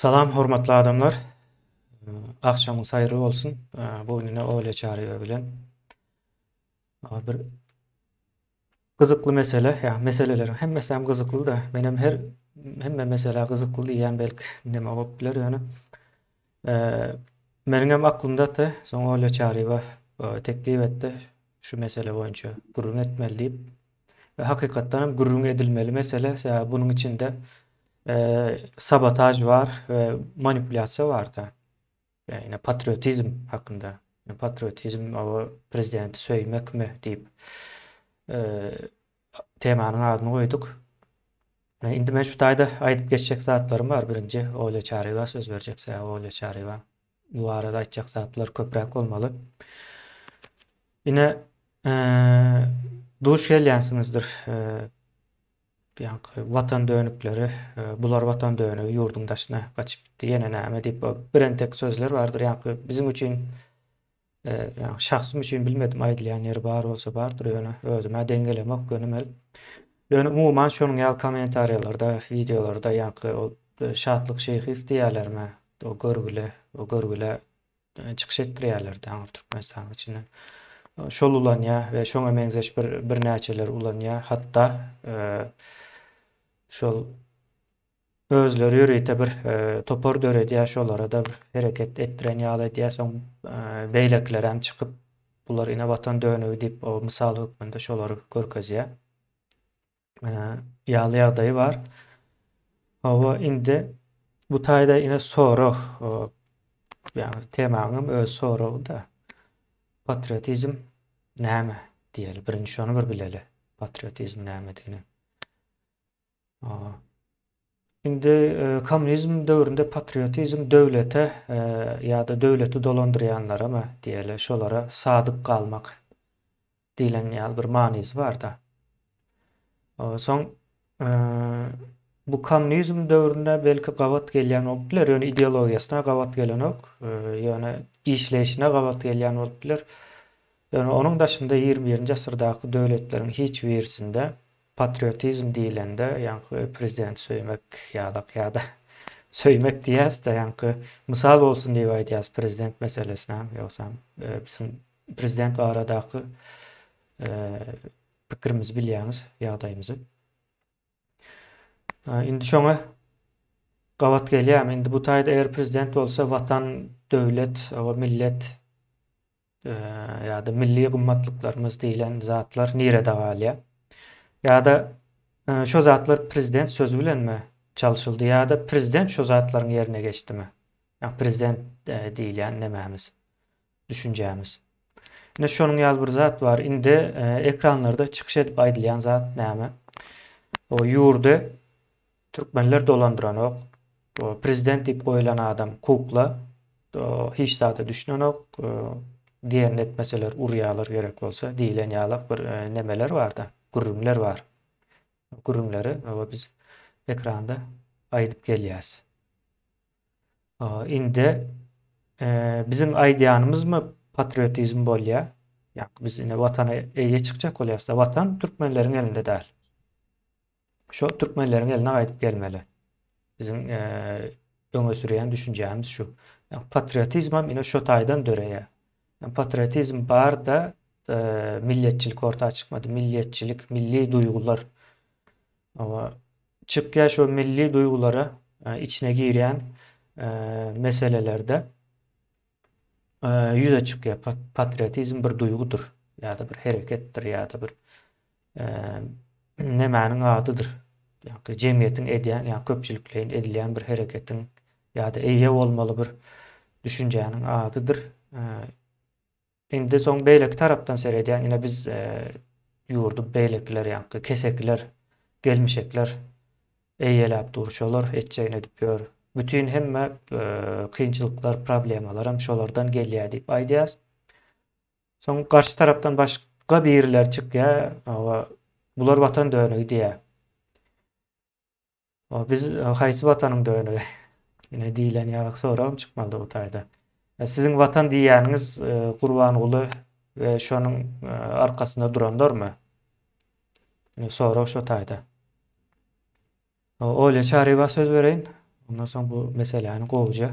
Salam hormatly adamlar. Agşamyňyz haýyrly bolsun. Bu gün ine Olýa Çaryýewa bilen bir gyzykly mesele, ýa meseleleriň hemmesi hem gyzykly-da. Menem her hemme meselä gyzykly diýýän belki neme bolup biler ýöne. Meniň hem aklymda-da soň Olýa Çaryýewa teklip etdi şu mesele boýunça gürrüň etmeli diýip. We hakykatdan hem gürrüň edilmeli mesele, sebäbi bunuň içinde sabotaž bar we manipulýasiýa bar-da. Ýa patriotizm hakynda. Patriotizm o prezidenti söýmekmi diýip temanyň adyny goýduk. Indi men şu taýda aýdyp geçjek zatlarym bar. Birinji Olýa Çaryýewa söz berjek, sebäbi Olýa Çaryýewa bu barada aýtjak zatlar köpräk bolmaly. Ine, duş gelýänsiňizdir. Ýaňky watan dönükleri, bular watan dönügi ýurduň daşyna gaçyp gitdi, ýene näme diýip birentek sözler bardyr. Ýaňky biziň üçin, ýaňky şahsym üçin bilmedim aýdylýan ýeri bar bolsa bardyr, ýöne özüm-ä deň gelemok gönümel. Ýöne umuman şonuň ýaly kommentariýalarda, wideolarda ýaňky ol Şatlyk Şeýhiýew diýýärlermi, o görgüli, o görgülä çykyş etdirýärler aňyr Türkmenistanyň içinden. Şol ulanýar we şoňa meňzeş bir birnäçeler ulanýar. Hatda şol özleri ýörite bir topar döredýär, şolara-da bir hereket etdiren ýaly edýär. Soň beýlekiler hem çykyp, bular ine watan dönügi diýip, o mysal hökmünde şolary görkezýär. Ýaly ýagdaýy bar. Hawa, indi bu taýda ine sorag, ýagny temaňam öz soragy-da. Patriotizm näme diýeli. Birinji şony bir bileli. Patriotizm nämedigini. Indi kommunizm döwründe patriotizm döwlete ýa-da döwleti dolandyrýanlaramy diýeli, şolara sadyk galmak diýlen ýaly bir manysy bar-da. Soň bu kommunizm döwründe belki gabat gelýän bolup biler, ýöne ideologiýasyna gabat gelenok, ýöne işleýşine gabat gelýän bolup biler. Ýöne onuň daşynda ýigrimi birinji asyrdaky döwletleriň hiç birisinde patriotizm diýlende, ýaňky prezidenti söýmek ýalak ýa-da söýmek diýýäs-de, ýaňky mysal bolsun diýip aýdýas prezident meselesine, ýogsam biziň Prezident baradaky pikirimizi bilýäňiz, ýagdaýymyzy. Indi şoňa gabat gelýärmi? Indi bu taýda eger prezident bolsa watan, döwlet, millet ýa-da milli gymmatlyklarymyz diýlen zatlar nirede galýar? Ýa-da şo zatlar prezident sözi bilenmi çalşyldy ýa-da prezident şo zatlaryň ýerine geçdimi? Ýa prezident diýilýän nemämiz? Düşünjämiz. Ine şonuň ýaly bir zat bar. Indi ekranlarda çykyş edip aýdylýan zat näme? O ýurdy türkmenler dolandyranok. O prezident diýip goýlan adam kukla. O hiç zada düşünenok. Diýenini etmeseler urýarlar gerek bolsa diýlen ýalak bir nemeler bar-da, gürrüňler bar. Gürrüňleri biz ekranda aýdyp gelýäs. Indi biziň aýdýanymyzmy patriotizm bolýar? Ýa biz ine watana eýe çykjak bolýarys-da. Watan türkmenleriň elinde däl. Şo türkmenleriň eline gaýdyp gelmeli. Biziň öňe sürýän düşünjämiz şu. Patriotizm hem ine şo taýdan döreýär. Patriotizm bar-da milletçilik orta çykmady. Milletçilik, milli duýgular Çykýar şo milli duýgulara içine girýän meselelerde ýüze çykýar. Patriotizm bir duýgudyr ýa-da bir hereketdir ýa-da bir nemäniň adydyr. Ýa-da jemgyýetiň edýän ýa köpçülikleýin edilýän bir hereketiň ýa-da eýe bolmaly bir düşünjäniň adydyr. Indi soň beýleki tarapdan seredýän, ine biz ýurdy beýlekiler ýaňky kesekiler, gelmişekler eýeläp dur, şolar etjegini edip ýör. Bütin hemme kynçylyklar, problemalaram şolardan gelýär diýip aýdýas. Soň garşy tarapdan başga birileri çykýar, bular watan dönügi diýýär. Biz haýsy watanyň dönügi? Ine diýlen ýaly soragym çykmalydy bu taýda. Siziň watan diýýäniňiz Gurbanguly we şonuň arkasynda duranlarmy? Ine sorag şo taýda. Olýa Çaryýewa söz bereýin. Ondan soň bu meseläni gowuja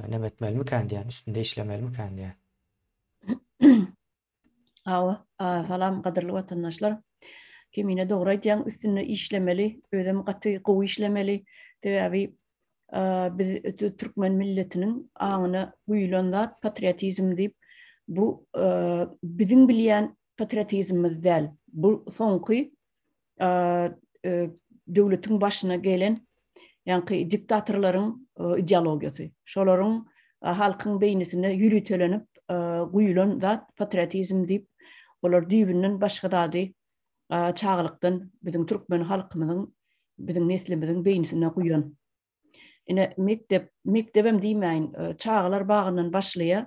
neme etmelimikän diýýän, üstünde işlemelimikän diýýän. Hawa, salam gadyrly watandaşlar. Kemine dogry aýdýaň, üstünde işlemeli, özem gaty gowy işlemeli. Sebäbi biz türkmen milletiniň aňyna guýulan zat patriotizm diýip, bu biziň bilýän patriotizmimiz däl. Bu soňky döwletiň başyna gelen ýaňky diktatorlaryň ideologiýasy. Şolaryň halkyň beýnisine ýöritelenip guýulan zat patriotizm diýip, olar düýbünden başga zady çagalykdan biziň türkmen halkymyzyň, biziň neslimiziň beýnisine guýan. Ine mekdep, mekdebem diýmäýin, çagalar bagyndan başlaýar.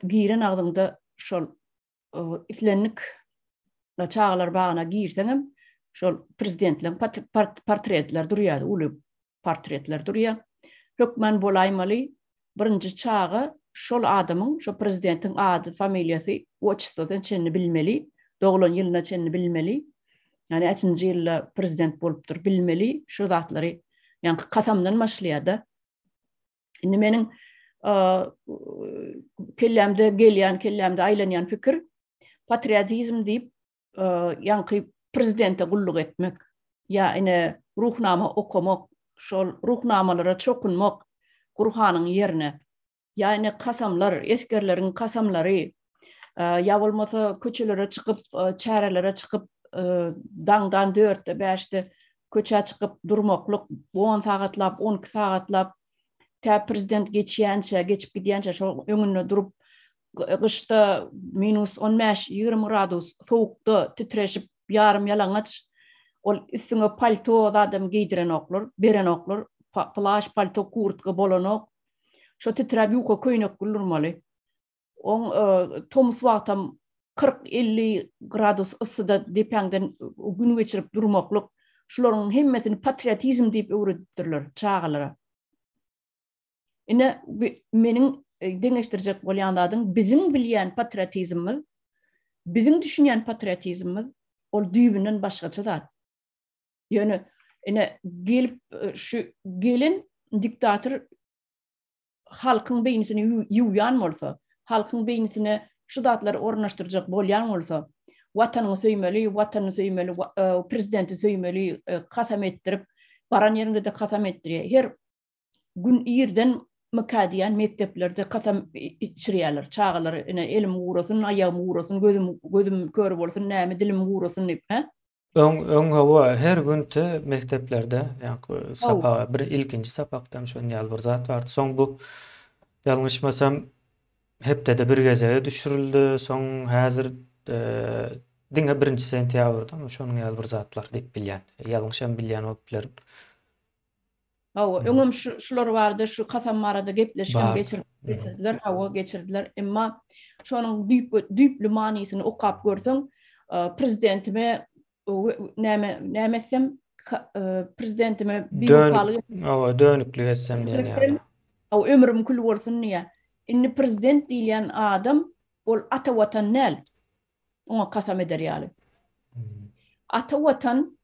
Giren agzyňda şol islendik çagalar bagyna girseňem şol prezidentleriň portretleri durýar, uly portretler durýar. Hökman bolaýmaly birinji çaga şol adamyň, şo prezidentiň ady, familiýasy, otçestwosyna çenli bilmeli, doglan ýylyna çenli bilmeli. Ýani näçinji ýylda prezident bolupdyr bilmeli. Şu zatlary ýaňky kasamdan başlaýar-da. Indi meniň kellämde gelýän, kellämde aýlanýan pikir patriotizm diýip, ýaňky prezidente gulluk etmek ýa ine ruhnama okamak, şol ruhnamalara çokunmak Gurhanyň ýerine ýa ine kasamlar, esgerleriň kasamlary ýa bolmasa köçelere çykyp, çärelere çykyp, daňdan dörtde, bäşde köçä çykyp durmaklyk, on sagatlap, 12 sagatlap tä prezident geçýänçä, geçip gidýänçä şo öňünde durup, gyşda minus 15, 20 gradus sowukda titreşip, ýarym ýalaňaç, ol üstüňe palto zadam geýdirenoklar, berenoklar, plaş, palto, kurtka bolanok. Şo titräp ýuka köýnek durmaly. Oň tomus wagtam 40-50 gradus yssyda depäňden gün geçirip durmaklyk, şularyň hemmesini patriotizm diýip öwredipdirler çagalara. Ine, meniň deňeşdirjek bolýan zadyň biziň bilýän patriotizmimiz, biziň düşünýän patriotizmimiz ol düýbünden başgaça zat. Ýöne ine gelip şu gelen diktator halkyň beýnisini ýuwýan bolsa, halkyň beýnisine şu zatlary ornaşdyrjak bolýan bolsa, watanyňy söýmeli, watanyny söýmeli, prezidenti söýmeli, kasam etdirip, baran ýeriňde-de kasam etdirýär. Her gün irden myka diýen mekdeplerde kasam içirýärler çagalary. Ine elim gurasyn, aýagym gurasyn, gözüm gözüm kör bolsun, näme dilim gurasyn diýip, hä? Öň öň hawa her gün te mekdeplerde ýaňky sapaga bir ilkinji sapakda hem şon ýaly bir zat bardy. Soň bu ýalňyşmasam hepdede bir gezege düşürildi. Soň häzir diňe birinji sentýabrda şonuň ýaly bir zatlar diýip bilýän. Ýalňyş hem bilýän bolup bilerin. Hawa, öňem şu şular barada, şu kasam barada gepleşik hem geçirip geçirdiler, hawa geçirdiler. Emma şonuň düýp düýpli manysyny okap görseň, prezidentime näme näme etsem, prezidentime biwepalyk hawa, dönüklik etsem diýen ýaly. Hawa, ömrüm kül bolsun diýýär. Indi prezident diýilýän adam ol ata watan däl. Oňa kasam eder ýaly. Ata watan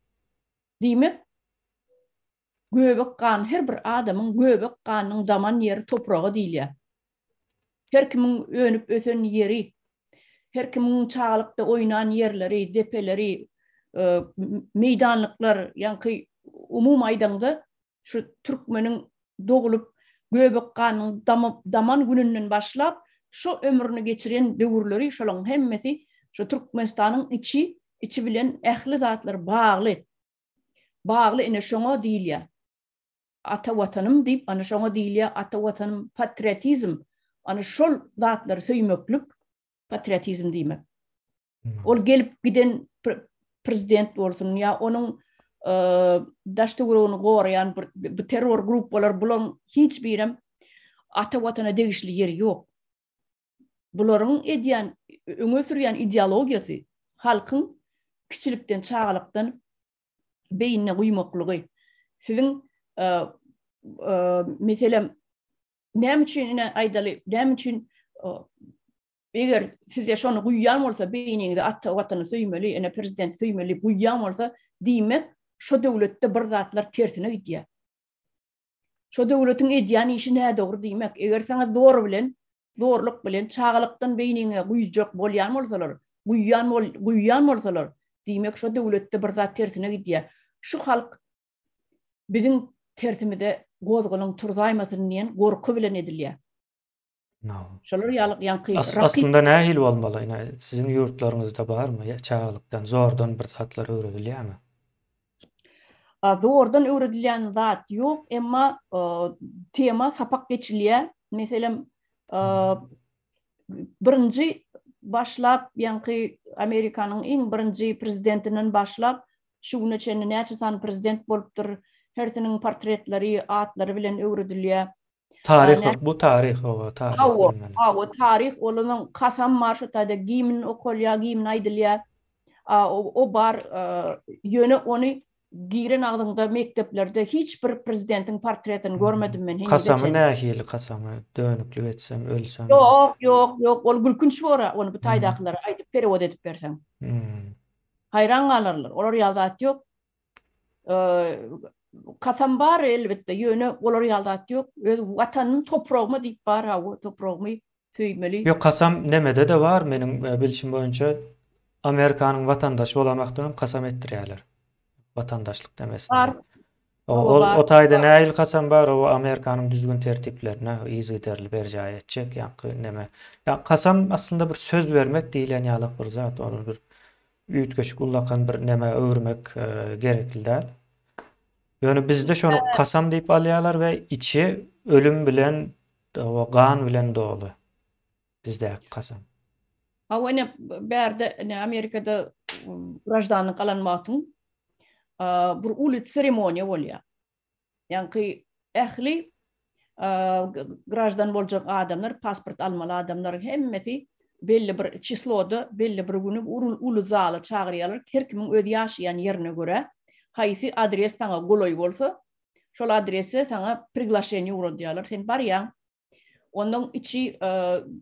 Diýmek, göbek gan her bir adamyň göbek ganynyň daman ýeri topraga diýilýär. Her kimiň önüp ösen ýeri, her kimiň çagalykda oýnan ýerleri, depeleri, meýdanlyklar, ýaňky umumy aýdaňda şu türkmeniň doglup göbek ganynyň daman gününden başlap şu ömrüni geçiren döwürleri şolaryň hemmesi şu Türkmenistanyň içi içi bilen ähli zatlar bagly. Bagly ine şoňa diýilýär. Ata watanym diýip ana şoňa diýilýär ata watanym patriotizm. Ana şol zatlary söýmeklik patriotizm diýmek. Ol gelip giden prezident bolsun ýa onuň daş töweregini goraýan bir bu terror gruppalar bularyň hiç birem ata watana degişli ýeri ýok. Bularyň edýän öňe sürýän ideologiýasy halkyň kiçilikden çagalykdan beýnine guýmaklygy. Siziň meselem näme üçin ine aýdaly näme üçin Eger size şony guýýan bolsa, beýniňize ata watany söýmeli, ene prezidenti söýmeli guýýan bolsa, diýmek, şo döwletde bir zatlar tersine gidýär. Şo döwletiň edýän işi nädogry diýmek. Eger saňa zor bilen, zorluk bilen çagalykdan beýniňe guýjak bolýan bolsalar, guýýan bol, guýýan bolsalar, diýmek şo döwletde bir zat tersine gidýär. Şu halk biziň tersimize gozgalaň turzaýmasyn diýen gorky bilen edilýär. Şolar ýaly ýaňky Aslynda nähili bolmaly? Ine, siziň ýurtlaryňyzda barmy? Çagalykdan zordan bir zatlar öwredilýärmi? Zordan öwredilýän zat ýok, emma tema sapak geçilýär. Meselem, birinji başlap, ýaňky Amerikanyň iň birinji prezidentinden başlap, şu güne çenli näçe sany prezident bolupdyr, hersiniň portretleri, atlary bilen öwredilýär. Taryh bu taryh oba taryh. Hawa, hawa taryh olaryň kasam bar şu taýda gimn okalýar, gimn aýdylýar. O bar, ýöne ony giren agzyňda mekdeplerde hiç bir prezidentiň portretini görmedim men henize çenli. Kasamy nähili kasamy? Dönüklik etsem, ölsem. Ýok, ýok, ýok, ol gülkünç bor-a, ony bu taýdakylara aýdyp perewod edip berseň. Haýran galarlar. Olar ýaly zat ýok. Kasam bar elbetde, ýöne olar ýaly zat ýok. Öz watanym topragyma diýip bar, hawa, topragymy söýmeli. Ýok, kasam nemede-de bar, meniň bilşim boýunça Amerikanyň watandaşy bolan wagtyň hem kasam etdirýärler. Watandaşlyk demesinde. Bar. Ol o taýda nähili kasam bar, o Amerikanyň düzgün tertiplerine yzygiderli berjaý etjek, ýaňky neme. Ýa kasam aslynda bir söz bermek diýlen ýalak bir zat, ony bir üýtgeşik ullakan bir nämä öwürmek gerekli däl. Ýöne bizde şony kasam diýip alýarlar we içi ölüm bilen gan bilen doly bizdäki kasam. Hawa ine bärde ine Amerikada graždanlyk alan wagtyň bir uly seremoniýa bolýar. Ýaňky ähli graždan boljak adamlar, pasport almaly adamlaryň hemmesi belli bir çisloda, belli bir güni uly zala çagyrýarlar. Her kimiň öz ýaşaýan ýerine görä, haýsy adres saňa golaý bolsa, şol adrese saňa priglaşeniýe ugradýarlar. Sen barýaň, Ondan içi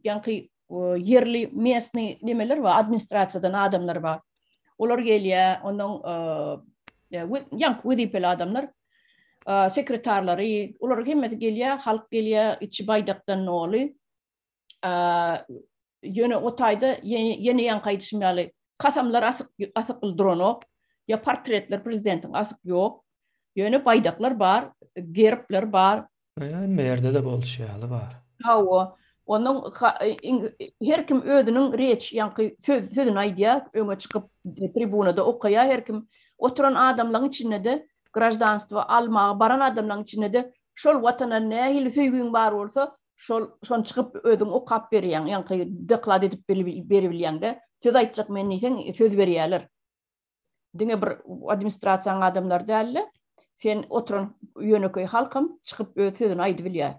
ýaňky ýerli mesny nemeler bar, administrasiýadan adamlar bar. Olar gelýär, ondan ýaňky wezipeli adamlar, sekretarlary, olar hemmesi gelýär, halk gelýär, içi baýdakdan doly. Ýöne o taýda ýene ýaňky aýdyşym ýaly kasamlar asyk asykly duranok, ýa portretler prezidentiň asyk ýok. Ýöne baýdaklar bar, gerbler bar. Hemme ýerde-de bolşy ýaly bar. Hawa. Onuň her kim özüniň reç, ýaňky söz sözüni aýdýar, öňe çykyp tribunada okaýar her kim. Oturan adamlaryň içinde-de graždanstwo almaga baran adamlaryň içinde-de şol watana nähili söýgiň bar bolsa, şol şony çykyp özüň okap berýäň, ýaňky doklad edip beribilýäň-de. Söz aýtjak men diýseň, söz berýärler. Diňe bir administrasiýanyň adamlary däl-de, sen oturan ýönekeý halkam çykyp öz sözüni aýdybilýär.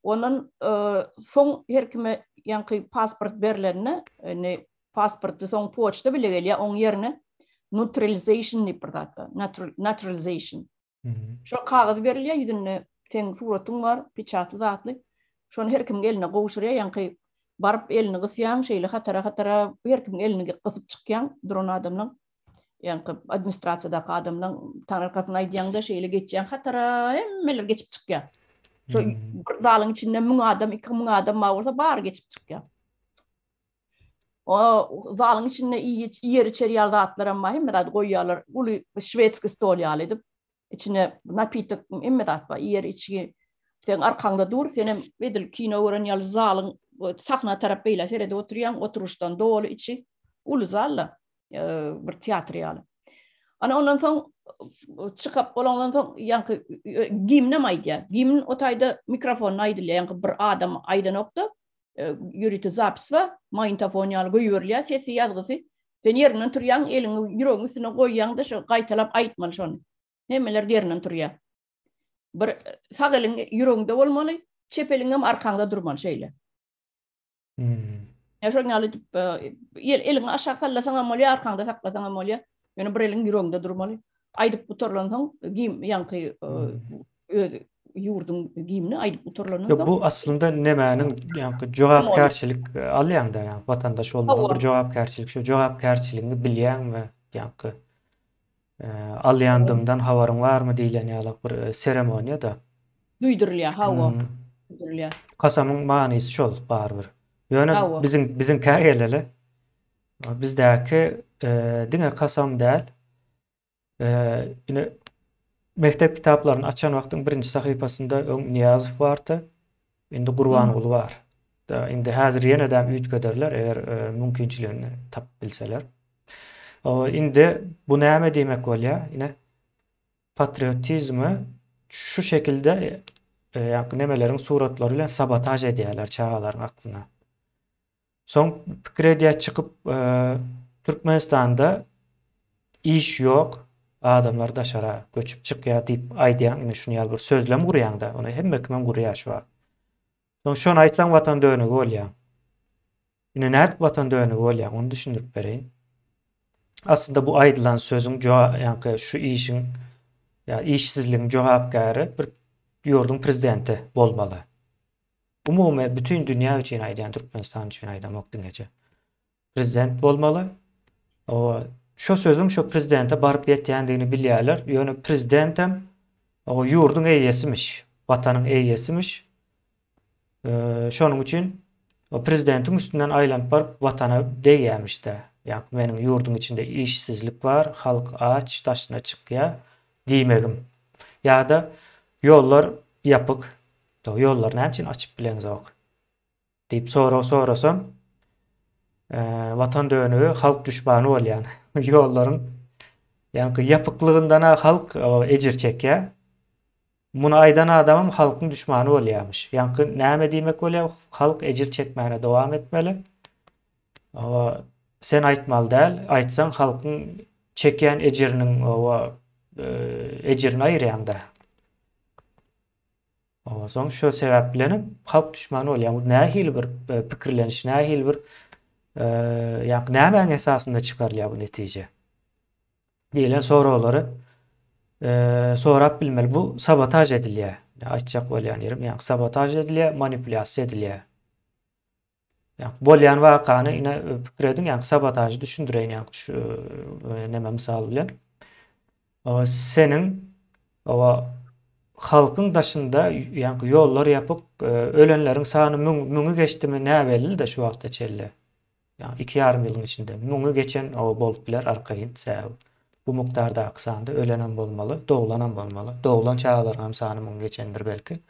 Ondan e, soň her kime ýaňky pasport berlende, indi pasporty soň poçta bile gelýär, oň ýerine neutralization diýip bir zat bar. Naturalization. Şo kagyz berilýär, ýüzünde seň suratyň bar, peçatly zatly. Şony her kimiň eline gowşurýar, ýaňky baryp elini gysýaň, şeýle hatara-hatara her kimiň elini gysyp çykýaň duran adamlaň. Ýaňky administrasiýadaky adamlaň taňyrkasyny aýdýaň-da, şeýle geçýäň hatara, hemmeler geçip çykýar. Şo bir zalyň içinde 1000 adam, 2000 adam bar bolsa, bary geçip çykýar. O zalyň içinde iýer içer ýaly zatlar hem bar, hemme zady goýýarlar. Uly şwedskiý stol ýaly edip, içine napitok hemme zat bar, iýer içgi. Sen arkaňda dur, sen hem edil kino gören ýaly zalyň sahna tarap beýle seredip oturýaň, oturyşdan doly içi. Uly zal-da, e, bir teatr ýaly. Ana ondan soň çykyp bolandan soň ýaňky e, gimnem aýdýar. Gimn o taýda mikrofonda aýdylýar, ýaňky bir adam aýdanokda, ýörite zapis bar, magnitofon ýaly goýberilýär sesi, ýazgysy. Sen ýerinden turýaň, eliňi ýüregiň üstüne goýýaň-da, şo gaýtalap aýtmaly şony. Hemmeler ýerinden turýar. Bir sag eliň ýüregiňde bolmaly, çep eliň hem arkaňda durmaly şeýle. Hmm. Ýa şoň ýaly edip, eliňi aşak sallasaň hem bolýar, arkaňda saklasaň hem bolýar. Ýöne bir eliň ýüregiňde durmaly. Aýdyp gutarylansoň, gim ýaňky öz ýurduň gimni aýdyp gutarylandan soň. Bu aslynda nemäniň ýaňky jogapkärçilik alýaň-da, ýaňky watandaş bolmagyň bir jogapkärçilik, şu jogapkärçiligiňi bilýäňmi ýaňky? Alýandygyňdan habaryň barmy diýlen ýalak bir seremoniýa-da. Duýdurylýar, hawa. Duýdurylýar. Kasamyň manysy şol barybir. Ýöne biziň biziňkä geleli. Bizdäki diňe kasam däl. Ine mekdep kitaplaryny açan wagtyň birinji sahypasynda öň Nyýazow bardy. Indi Gurbanguly bar. Da indi häzir ýene-de üýtgederler eger mümkinçiligini tapyp bilseler. Indi bu näme diýmek bolýar? Ine patriotizmi şu şekilde ýa nemeleriň suratlary bilen sabotaž edýärler çagalaryň aklyna. Soň pikir edýär çykyp Türkmenistanda iş ýok, adamlar daşara göçüp çykýar diýip aýdýaň, ine şuny ýaly bir sözlem gurýaň-da, ony hemme kimem gurýar şu wagt. Soň şony aýtsaň watan dönügi bolýaň. Ine nädip watan dönügi bolýaň, ony düşündirip bereýin. Aslynda bu aýdylan sözüň ýaňky şu işiň ýa işsizligiň jogapkäri bir ýurduň prezidenti bolmaly. Umumy bütin dünýä üçin aýdýan Türkmenistan üçin aýdamok diňeje. Prezident bolmaly. O şo sözüň şo prezidente baryp ýetýändigini bilýärler. Ýöne prezidentem o ýurduň eýesimiş, watanyň eýesimiş. Şonuň üçin o prezidentiň üstünden aýlanyp baryp watana degýämiş-de. Ýa meniň ýurduň içinde işsizlik bar, halk aç, daşyna çykýar diýmegim. Ýa-da ýollar ýapyk, Ýollary näme üçin açyp bileňzok? Diýip sorag sorasam, watan dönügi halk duşmany bolýan. Ýollaryň ýaňky ýapyklygyndan-a halk ejir çekýär. Muny aýdan adamam halkyň duşmany bolýarmyş. Ýaňky näme diýmek bolýar? Halk ejir çekmäne dowam etmeli. Sen aýtmaly däl, aýtsaň halkyň çekýän ejiriniň ejirini aýyrýaň-da. Soň şo sebäp bilenem halk duşmany bolýar. Bu nähili bir e, pikirleniş, nähili bir e, ýa nämäň esasynda çykarylýar bu netije? Diýlen soraglary e, sorap bilmeli. Bu sabotaž edilýär. Aýtjak bolýan ýerim, ýa sabotaž edilýär, manipulýasiýa edilýär. Ýa bolýan wakany ine pikir ediň, ýa sabotažy düşündireýin ýa şu neme mysal bilen. Seniň owa halkyň daşynda ýa ýollar ýapyk, ölenleriň sany müň, müňi geçdimi näbelli-de şu wagta çenli. Ýa 2,5 ýylyň içinde müňi geçen owa bolup biler arkaýyn. Sebäbi bu mukdardaky sanda ölenem bolmaly, doglanam bolmaly. Doglan çagalaryň hem sany müňi geçendir belki.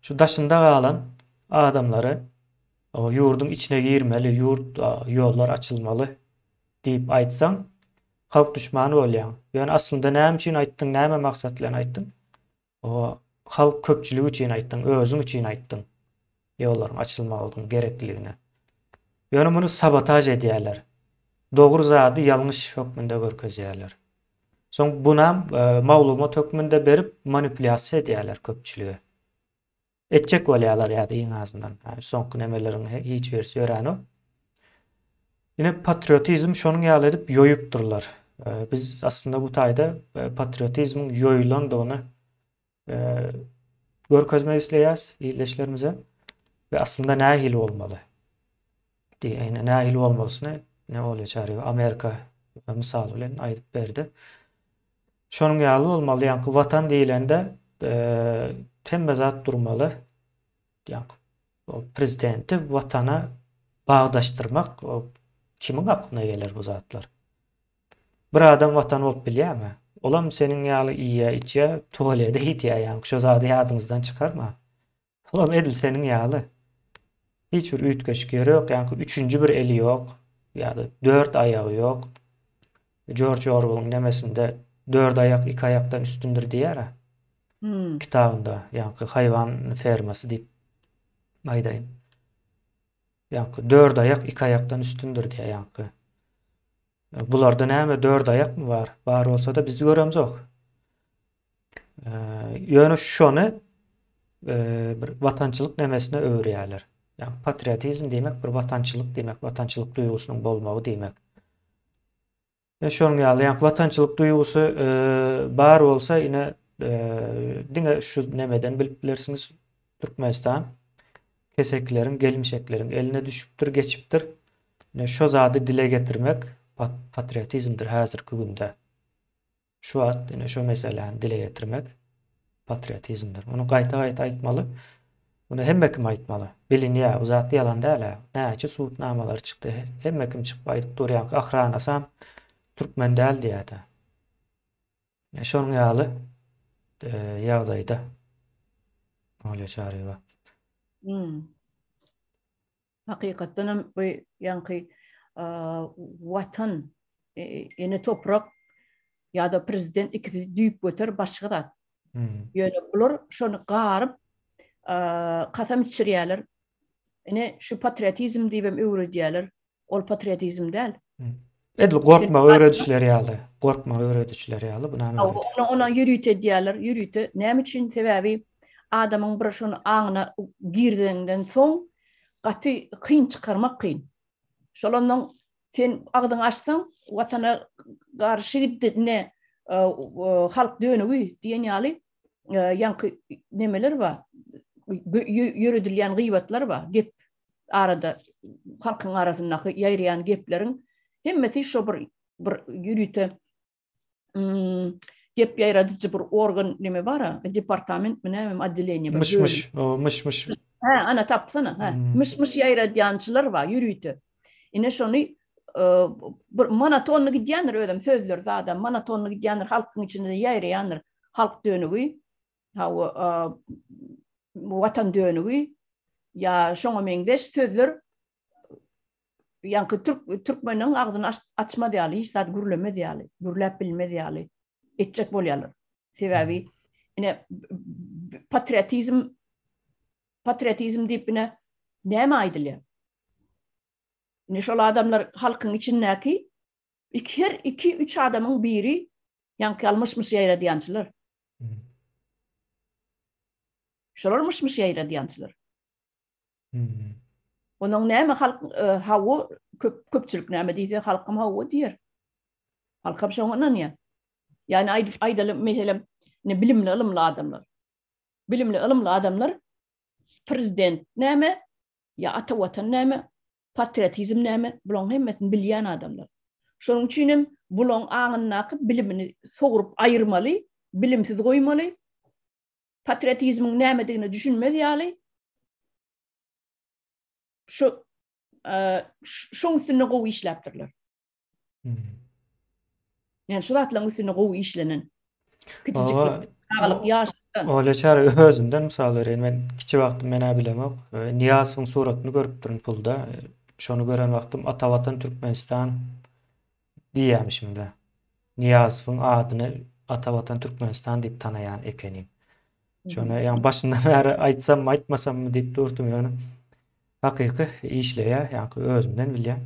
Şu daşynda galan adamlary ýurduň içine girmeli, ýurt ýollar açylmaly diýip aýtsaň, halk duşmany bolýaň. Ýöne aslynda näme üçin aýtdyň, näme maksat bilen aýtdyň? O halk köpçüligi üçin aýtdyň, özüň üçin aýtdyň. Ýollaryň açylmagynyň gerekliligini. Ýöne muny sabotaž edýärler. Dogry zady ýalňyş hökmünde görkezýärler. Soň bunam maglumat hökmünde berip manipulýasiýa edýärler köpçülige. Etjek bolýarlar ýa-da iň azyndan. Soňky nemeleriň hiç birisi ýöränok. Ine patriotizm şonuň ýaly edip ýoýupdyrlar. Biz aslynda bu taýda patriotizmiň ýoýulandygyny görkezmek isleýäs ildeşlerimize we aslynda nähili bolmaly? Diýene nähili bolmalysyny ne bolýar Çaryýew Amerika mysal bilen aýdyp berdi. Şonuň ýaly bolmaly, ýaňky watan diýlende hemme zat durmaly. Ýaňky prezidenti watana bagdaşdyrmak kimiň aklyna geler bu zatlar? Bir adam watan bolup bilýärmi? Olam seniň ýaly iýýär, içýär, tualede gidýär ýaňky şo zady ýadyňyzdan çykarma. Olam edil seniň ýaly. Hiç bir üýtgeşik ýeri ýok, ýaňky üçünji bir eli ýok ýa-da dört aýagy ýok. Jorj Orwelliň nemesinde dört aýak iki aýakdan üstündir diýýär-ä. Hmm. Kitabynda ýaňky haýwan fermasy diýip aýdaýyn. Ýaňky dört aýak iki aýakdan üstündir diýýär ýaňky. Bularda näme dört aýakmy bar? Bar bolsa-da biz göremzok. Ýöne şony bir watançylyk nemesine öwürýärler. Ýagny patriotizm diýmek bir watançylyk diýmek, watançylyk duýgusynyň bolmagy diýmek. E şonuň ýaly, ýagny watançylyk duýgusy bar bolsa, ine diňe şu nemeden bilip bilersiňiz. Türkmenistan kesekileriň, gelmişekleriň eline düşüpdir, geçipdir. Ine şo zady dile getirmek. patriotizmdir häzirki günde. Şu wagt ine şu meseläni dile getirmek patriotizmdir. Muny gaýta-gaýta aýtmaly. Muny hemme kim aýtmaly. Bilinýär, bu zat ýalan däl-ä. Näçe sud namalary çykdy. Hemme kim çykyp aýdyp dur ýaňky ahranasam türkmen däl diýýär-de. Şonuň ýaly ýagdaýda Olýa Çaryýewa. Hmm. Hakykatdan hem bu ýaňky watan, e, ene toprak ýa-da prezident ikisi düýpgöter başga zat. Hmm. Ýöne bular şony garyp kasam içirýärler. Ine şu patriotizm diýip hem öwredýärler. Ol patriotizm däl. Hmm. Edil gorkmagy öwredişleri ýaly, gorkmagy öwredişleri ýaly bu näme öwredýär? Ona ona ýörite edýärler, ýörite. Näme üçin? Sebäbi adamyň bir şony aňyna girdeninden soň gaty kyn çykarmak kyn. Şol ondan sen agzyňy açsaň, watana garşy gitdi, ne e, e, halk dönügi diýen ýaly e, ýaňky nemeler bar. Ýöredilýän gyýbatlar bar, gep arada halkyň arasyndaky ýaýraýan gepleriň hemmesi şo bir bir ýörite hmm, gep ýaýradyjy bir organ neme bar-a, departamentmi näme, otdeleniýe bir. Myş-myş, o myş-myş. Hä, ana tapsana, hä. Hmm. Myş-myş ýaýradýançylar bar ýörite. Ine şony e, bir monotonny gidýändir özem sözler zadam monotonny gidýändir halkyň içinde ýaýraýandyr halk dönügi. Hawa, e, watan dönügi ýa şoňa meňzeş sözler ýaňky türk türkmeniň agzyny açmaz ýaly, hiç zat gürlemez ýaly, gürläp bilmez ýaly etjek bolýarlar. Sebäbi ine patriotizm patriotizm diýip ine näme aýdylýar? Ine şol adamlar halkyň içindäki iki her iki üç adamyň biri ýaňky almyşmyş ýaýradýançylar. Şolar myş-myş ýaýradýançylar. Hmm. Onuň näme halk e, hawa köp köpçülik näme diýse halkam hawa diýer. Halkam şoňa ynanýar. Ýani aýdyp aýdaly meselem ne bilimli ylymly adamlar. Bilimli ylymly adamlar prezident näme ýa ata watan näme patriotizm näme bularyň hemmesini bilýän adamlar. Şonuň üçin hem bularyň aňyndaky bilimini sogrup aýyrmaly, bilimsiz goýmaly. Patriotizmiň nämedigine düşünmez ýaly şu e, şoň üstünde gowy işläpdirler. Hmm. Yani şu zatlaryň üstünde gowy işlenen. Kiçijik çagalyk ýaşdan. Ola çary özümden mysal bereýin. Men kiçi wagtym men-ä bilemok. E, Nyýazowyň suratyny görüpdirin pulda. E, şony gören wagtym Ata Watan Türkmenistan diýýämişim-de. Nyýazowyň adyny Ata Watan Türkmenistan diýip tanaýan ekenim. Şony ýa başyndan bäri aýtsammy, aýtmasammy diýip durdum ýöne. Hakyky işleýär, ýaňky özümden bilýän.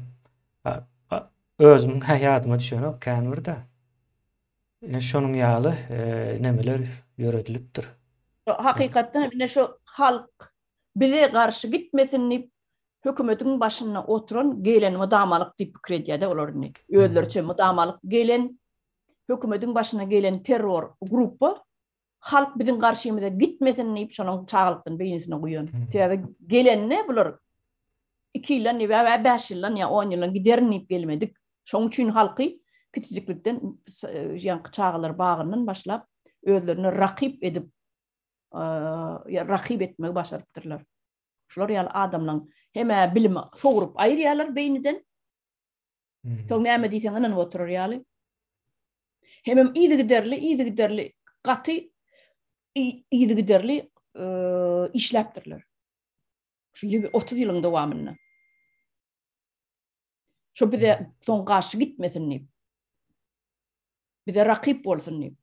Özümiň ýadyma düşenok kän bir-de. Ine şonuň ýaly nemeler ýöredilipdir. Hakykatdan hem ine şu halk bize garşy gitmesin diýip hökümetiň başynda oturan gelen mydamalyk diýip pikir edýär-de olar indi. Özleriçe mydamalyk gelen hökümetiň başyna gelen terror gruppa halk biziň garşymyza gitmesin diýip şonuň çagalykdan beýnisine guýan. Sebäbi gelende bular 2 ýyldan ýa 5 ýyldan ýa 10 ýyldan giderin diýip gelmedik. Şonuň üçin halky kiçijiklikden ýaňky çagalar bagyndan başlap özlerine rakyp edip ýa rakyp etmegi başarypdyrlar. Şular ýaly adamlaryň hem-ä bilimi sogrup aýyrýarlar beýniden. Soň näme diýseň ynanyp oturar ýaly. Hemem yzygiderli, yzygiderli gaty yzygiderli işläpdirler. Şu 30 ýylyň dowamynda. Şu bize soň garşy gitmesin diýip. Bize rakyp bolsun diýip.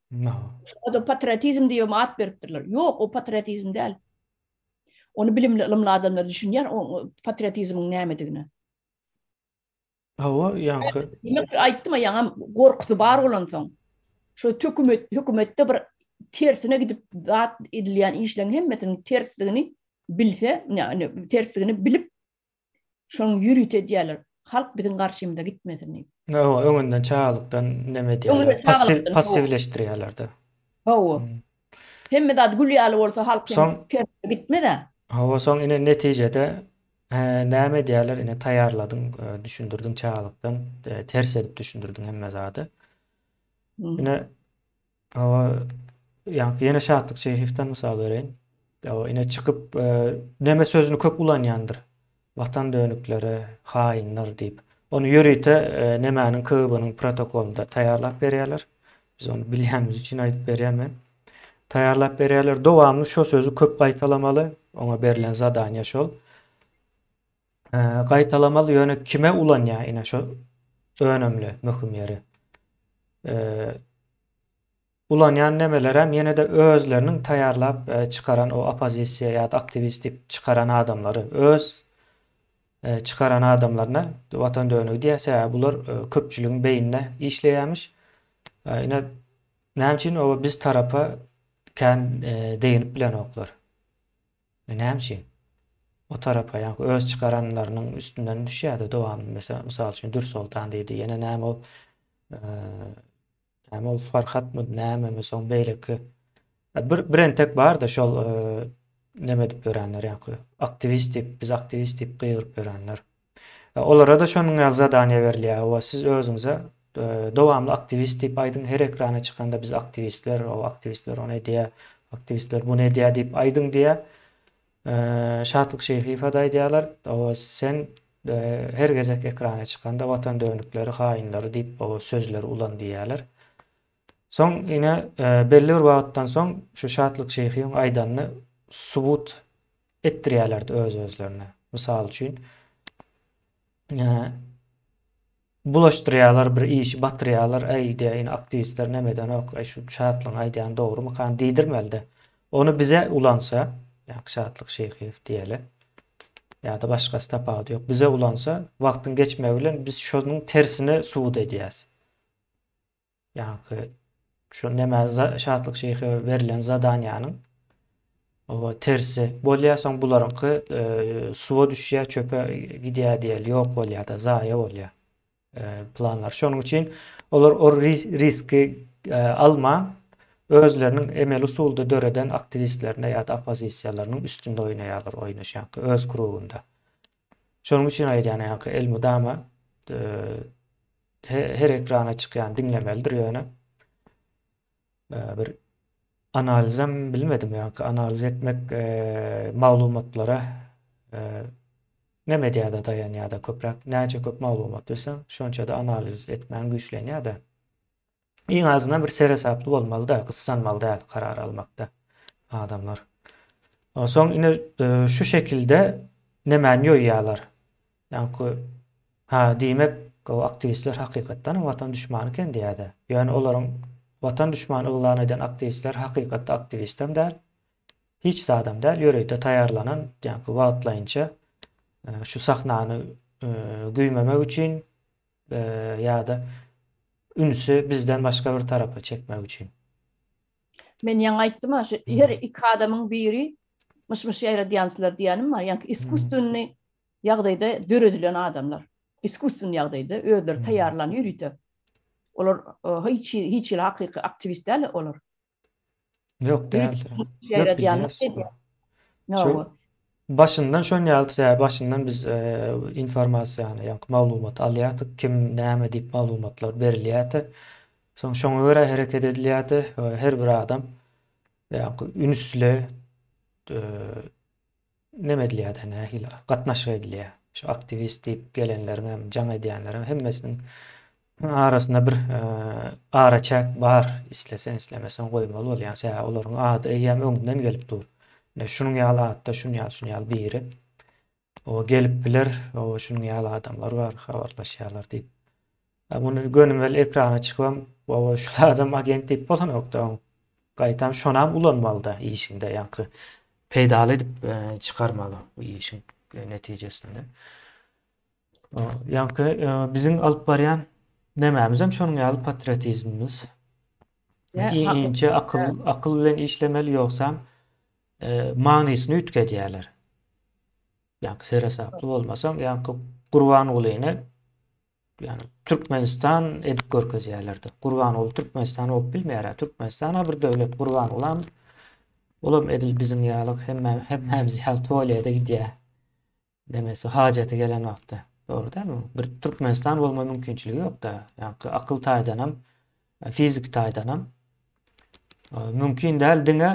Şoňa da patriotizm diýip at beripdirler. Ýok, o patriotizm däl. Ony bilimli, ylymly adamlar düşünýär, o patriotizmiň nämedigine. Hawa, ýaňky. Diýmek, aýtdym-a, ýaňam gorkusy bar bolansoň, şu hökümet, hökümetde bir tersine gidip zat edilýän işleň hemmesiniň tersdigini bilse, ýagny tersdigini bilip, şonuň ýörite edýärler. Halk biziň garşymyza gitmesin diýip. Hawa, öňünden çagalykdan neme edýärler. Passiw, passiwleşdirýärler-de. Hawa. Hemme zat gül ýaly bolsa halk hem tersine gitmez-ä. Hawa, soň ine netijede. Näme edýärler ine taýýarladyň, düşündirdiň çagalykdan, ters edip düşündirdiň hemme zady. Ine hawa ýaňky ýene Şatlyk Şeýhowdan mysal bereýin. Hawa ine çykyp neme sözüni köp ulanýandyr. Watan dönükleri, haýynlar diýip. Ony ýörite nemäniň KGB-niň protokolynda taýýarlap berýärler. Biz ony bilýänimiz üçin aýdyp berýän men. Taýýarlap berýärler. Dowamly şo sözi köp gaýtalamaly. Oňa berlen zadaniýa şol. Gaýtalamaly ýöne kime ulanýar ine şo önemli, möhüm ýeri. Ulanýan nemelerem ýene-de özleriniň taýýarlap çykaran o oppozisiýa ýa-da aktiwist diýip çykaran adamlary, öz çykaran adamlaryna watan dönügi diýýär. Sebäbi bular köpçüligiň beýnine işleýärmiş. Ine näme üçin o biz tarapa kän deginip bilenoklar. Näme üçin? O tarapa ýa öz çykaranlarynyň üstünden düşýär-de dowamly. Meselem, mysal üçin Dürsoltan diýdi. Ýene näme ol Näme ol Farhatmy, nämemi soň beýleki bir bir entek barda şol neme edip ýörenler ýaňky aktiwist diýip, biz aktiwist diýip gygyryp ýörenler. Olara-da şonuň ýaly zadaniýa berilýär. Hawa, siz özüňize dowamly aktiwist diýip aýdyň, her ekrana çykanda biz aktiwistler, o aktiwistler ony edýär, aktiwistler buny edýär diýip aýdyň diýýär. Şatlyk Şeýhiýewe-de aýdýarlar, Hawa, sen her gezek ekrana çykanda watan dönükleri, haýynlary diýip o sözleri ulan diýýärler. Soň ine belli bir wagtdan soň şu Şatlyk Şeýhiýewiň aýdanyny subut etdirýärlerdi öz-özlerine. Mysal üçin, Bulaşdyrýarlar bir işi batyrýarlar äý diýýär ine aktiwistler neme edenok äý şu Şatlygyň aýdýany dogrumykan diýdirmelide. Ony bize ulansa ýa Şatlyk Şeýhiýew diýeli ýa-da başgasy tapawudy ýok bize ulansa wagtyň geçmegi bilen biz şonuň tersine subut edýäs. Ýaňky şu näme Şatlyk şeýhe berlen zadaniýanyň oba tersi bolýar, soň bularyňky suwa düşýär, çöpe gidýär diýeli, ýok bolýar-da, zaýa bolýar planlar. Şonuň üçin olar o riski alman, özleriniň emeli usulda döreden aktiwistlerine ýa-da oppozisiýalarynyň üstünde oýnaýarlar oýny şaňky öz krugunda. Şonuň üçin aýdýan ýaňky elmydama her ekrana çykýan diňlemelidir ýöne bir analizem bilmedim ýa analiz etmek maglumatlara neme edýär-de daýanýar-da köpräk näçe köp maglumat bilseň şonça-da analiz etmäň güýçlenýär-de. Iň azyndan bir seresaply bolmaly-da, gyssanmaly däl karar almakda adamlar. Soň ine şu şekilde nemäni ýoýýarlar. Ýaňky ha diýmek o aktiwistler hakykatdan hem watan düşmany eken diýýärde. Ýöne olaryň watan düşmany yglan eden aktiwistler hakykatda aktiwistem däl. Hiç zadam däl, ýörite taýýarlanan ýaňky wagtlaýynça şu sahnany güýmemek üçin ýa-da ünsi bizden başga bir tarapa çekmek üçin. Men ýaňy aýtdym-a, şu her iki adamyň biri myş-myş ýaýradýançylar diýýänim bar, ýaňky iskusstwennyý ýagdaýda döredilen adamlar. Iskusstwennyý ýagdaýda özleri taýýarlan ýörite. Olar hiç hiç hili hakyky aktiwist däl olar. Ýok däldir. Şu başyndan şon ýaly sebäbi başyndan biz informasiýany, ýaňky maglumaty alýardyk, kim näme diýip maglumatlar berilýärdi. Soň şoňa görä hereket edilýärdi. Her bir adam ýaňky ünsli neme edilýär-de, nähili gatnaşyk edilýär. Şu aktiwist diýip gelenleriň hem, jaň edýänleriň hemmesiniň arasynda bir araçäk bar. Isleseň, islemeseň goýmaly bolýar. Sebäbi olaryň ady eýýäm öňünden gelip dur. Ine, şunuň ýaly atda şunuň ýaly, şunuň ýaly biri o gelip biler, o şunuň ýaly adamlar bar, habarlaşýarlar diýip. Muny gönümel ekrana çykybam, baba şu adam agent diýip bolanok-da. Gaýtam şonam ulanmaly-da işiňde, ýaňky peýdaly edip çykarmaly bu işiň netijesinde. Ýaňky biziň alyp barýan nemämizem şonuň ýaly patriotizmimiz. Inçe akyl akyl bilen işlemeli ýogsam manysyny üýtgedýärler. Ýaňky seresaply bolmasaň, ýaňky Gurbangulyny ýani Türkmenistan edip görkezýärlerdi. Gurbanguly Türkmenistan bolup bilmeýär. Türkmenistan bir döwlet, Gurbangulam olam edil biziň ýaly hemme hemmämiz ýaly tualete gidýär. Demesi hajaty gelen wagtda. Dogry dälmi? Bir Türkmenistan bolma mümkinçiligi ýok-da. Ýaňky akyl taýdanam, fiziki taýdanam mümkin däl diňe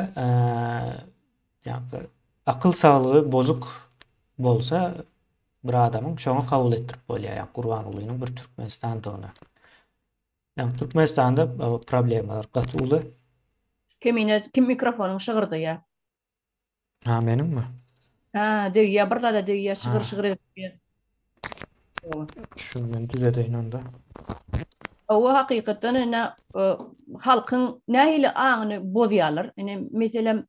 ýaňky akyl saglygy bozuk bolsa bir adamyň şoňa kabul etdirip bolýar. Ýa Gurbangulynyň bir Türkmenistandygyny. Ýa Türkmenistanda problemalar gaty uly. Kemine kim mikrofonyň şygyrdaýar? Ha meniňmi? Ha, degýär, bir zada degýär, şygyr şygyr edip degýär. Şuny men düzedeýin onda. Hawa, hakykatdan ine e, halkyň nähili aňyny bozýarlar. Ine meselem